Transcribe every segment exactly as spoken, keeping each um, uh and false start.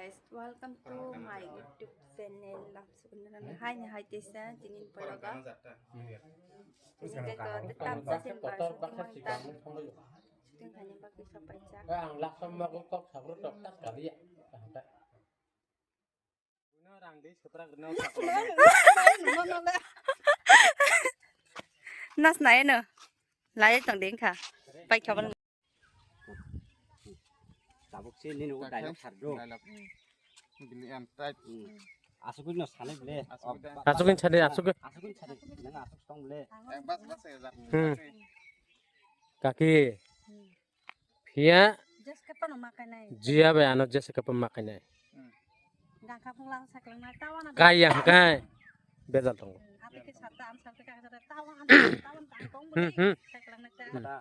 Welcome to my YouTube channel. Lamsukun hai ni hai tesa tinin pologa. Tini ke ko tam sa sin ba shooting mang ta. Shooting hai ni ba kisa paisa. Ang laksa ma ko kok sabro tok tak kali ya. Nas na eno. Lai tong ding kha. Pai kha ban. Tabuk se nini o dialogue sar do. Dialogue. Bini em type. Asukui no sani ble. Asukui sani, asukui. Asukui sani. Nang asuk tong ble. Hmm. Kaki. Phiya. Jeskhe phano ma kainai. Jia bai ano jeskhe phano ma kainai. Gangkha phung lang saklang na tawana. Kaya hwnkhe bejal tongo. Ati ke sata am sata ka sata tawana tawana tang tong buli saklang na ta.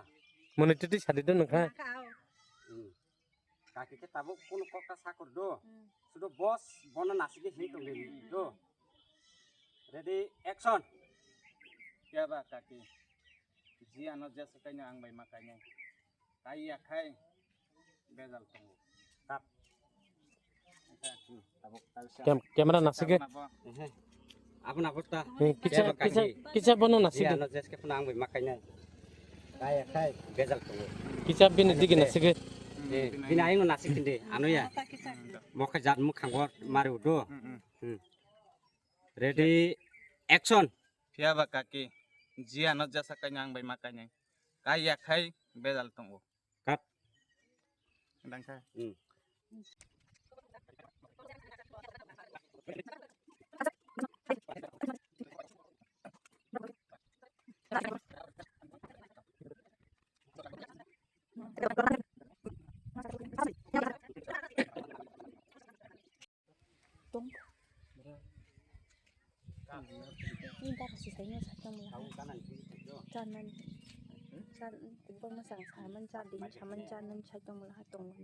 Moni titi sadi do nungkha. Gangkha ao. Kaki ke tabuk kuno kokta sakur do. Sudo boss bono nasigi hin tong do. Ready, action. Phiya ba kaki. Ji ano jeskhe kainai ang bai ma kainai. Kaiya khai bejal tongo. Cut. Tabuk, tabuk. Cam-, camera nasige. Abo na bo. Ehe. Abo na bo ta. Hmm, kicha, kicha, kicha bono nasige. Ano jeskhe phano ang bai ma kainai. Kaiya khai bejal tongo. Kicha bini digi nasige. Eh, bini ayung nasik hindi. Ano ya. Mokhe jat mukhango mari udo. Hmm. Ready, action. Phiya ba kaki. Ji ano jeskhe kainai ang bai ma kainai. Kaiya khai bejal tongo. Cut. Dangkha. Hmm. Tong. Ni ta kasi sai no sa tong la. Chan nan. Chan, tong ma sang sa man chan din sa man chan nan sa tong la tong. Ni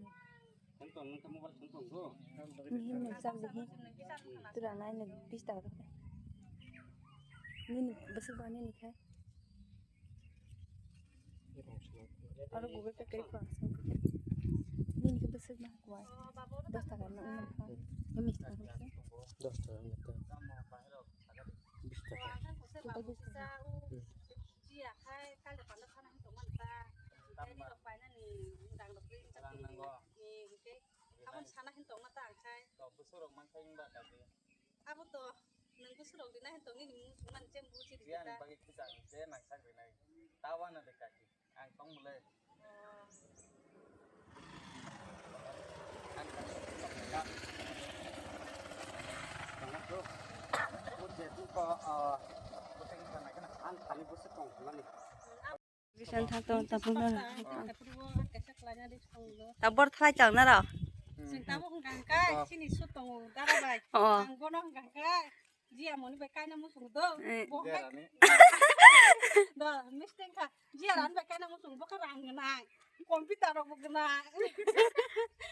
hin no sa di hin. Tu ra nai ne bis ta. Ni ni bas ba ni ni khai. Aro Google Pay kari kuang sung. Nini ke besek na kuai. Dos taka na umur ha. Kami taka na. Dos taka na ta. Bis taka. Kita bis taka. Abo to, nwng bwswk rok di nai tongni ni mung sungmani je buji di ta. Bagwi kisa je nang sak rinai. Tawa na de kaki. Ang tong bole. Ang thani bwswk tong thangmani. Bisan thang tong tabuk no. Tabor thalai chang na rw. Sing tabuk hwnkha hwnkha, sini sut tongo dara bai. Oh. Ang bono hwnkha hwnkha, ji amoni bai kaina musung do. Eh. Bo hwnkha. Do, mistake kha. Ji aran bai kaina musung bo kha rang gwnang. Computer rok bo gwnang.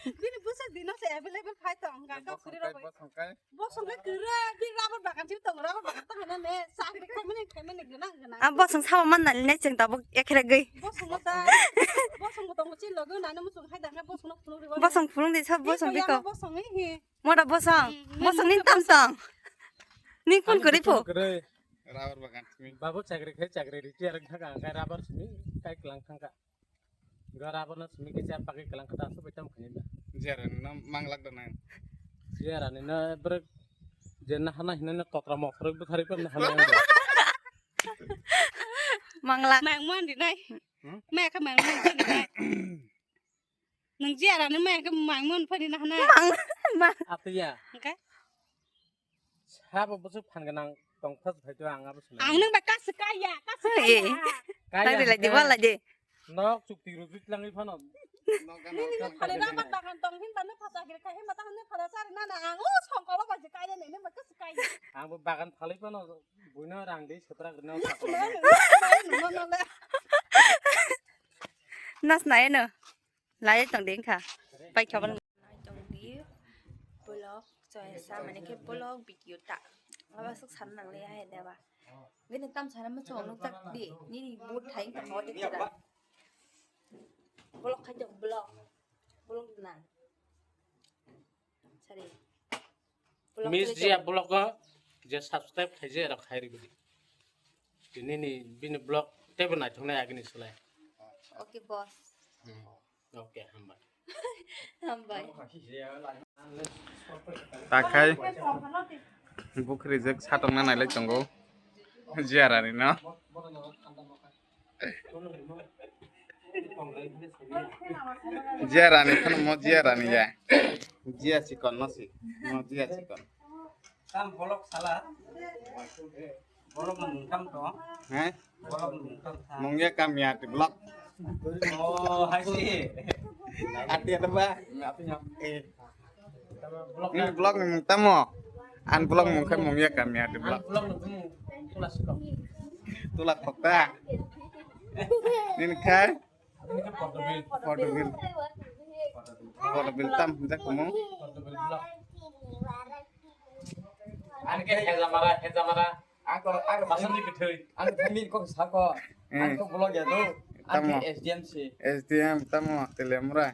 Bini bwswk dino se available phai tong hwnkha hwnkha khuri rok bai. Bosong kai kwrwi, bini rubber bagan si tong, rubber bagan tong hwnwi ne, chakri khaimani, khaimani gwnang, gwnang. Ah, bosong sama man nani ne chwng tabuk ekhere gwi. Bosong no ta, bosong bo tongo, chini logi nani muchung hai dang, bosong no phunuk ribo. Bosong phunuk di, sab bosong biko. Bosong hi. Mora bosong, hmm, bosong ni tam tong. Ni kun kwrwi pho. Rubber bagan simi. Babu chakri khai chakri retire wngkha, ang khai rubber simi kai klang thangkha. Gora abono simi kisa pagi kelang kata asuk bai tamo khaini ba. Jera no manglak da nang. Jera ni no brek je na hana hina no totra mokro bwthari pam na hana. Manglak. Mang man di nai. Hmm? Me ka mang man di nai. Nang jera ni me ka mang man phani na hana. Mang. Mang. Atiya. Engka. Sabo bwswk phan gwnang tong phas phai to ang abo swnam. Ang nang ba kas kaya, kas kaya. Kaya. Tang rilai di, wal lai di. Nok chukti rujui tlangwi phano. Nok gana. Khali rubber bagan tong hin ba nuk phasa gir khai hin ba ta hin phasa sar na na ang o songkolo ba je kaya ne ne ba kas kaya. Ang bo bagan phalwi phano buino rang di satra gna. Nas na eno. Lai tong ding kha. Pai kha ban. Lai tong di. Vlog choya sa mane khe vlog video ta. Aba suk san nang le hai da ba. Bini tam sana ma chong nuk tak di. Nini but thai ta ho di da. Vlog khai tong vlog. Vlog na. Miss Jia vlog o je subscribe khaije rok khai rwdi. Tini ni bini vlog tebo naithoknai agini slai. Okay, boss. Hmm. Okay, hambai. Hambai. Takhai bukri jek satokna nailai tongo. Jiarani no. Jiarani khano mo jiarani ya. Jia chikon no si. Mo jia chikon. Tam bolok sala. Bolok no mungtam to. He? Bolok no mungtam sa. Mungya kamya ti blok. Oh, hai si. Ati ada ba? Api nyam. Eh. Ini blok ni mungtam mo. An blok mungkai mungya kamya ti blok. Blok no tumu tulas ko. Tulak kok ta. Ini kai. Pordobil. Pordobil tam jak mo. Pordobil blok. Ani ke hejamara, hejamara. Ako, ako, masuk di kethoi. Ang thami kok sako. Hmm. Ang kok blog ya do. Ang Tamo. Ke S D M si. S D M tamo telemura.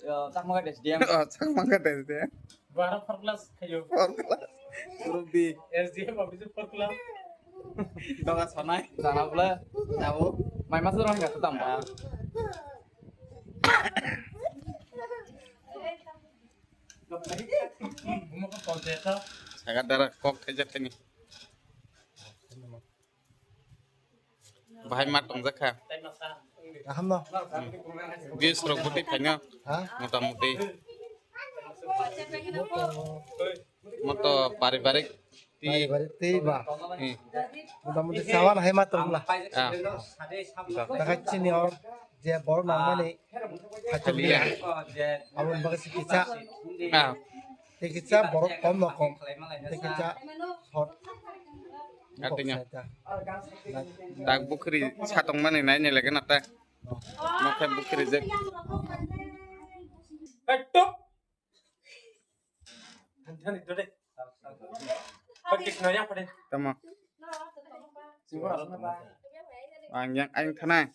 Yo, Chakma ka S D M. Oh, Chakma ka S D M. Bara four class kayo. Four class. Ruby. S D M office four class. Doga sonai. Jana bla. Jabo. Mai masa rong ka tam ba. Saga dara kok thajak kani. Bahai ma tongjak kha. Aham no. Views rok bwtwi phaino. Ha? Mota moti. Moto paribarik. Paribarik tei ba. Hmm. Mota moti sawan hai ma tongla. Ah. Daga chini or je bor nangmani. Khaliya. Aboni bagwi se kisa. Ah. Tei kisa borok kom no kom. Tei kisa hot. Artinya. Tak bukri satong mani nai ni lagi nata. Makai bukri jek. Tamo. Ang yang ang thanai.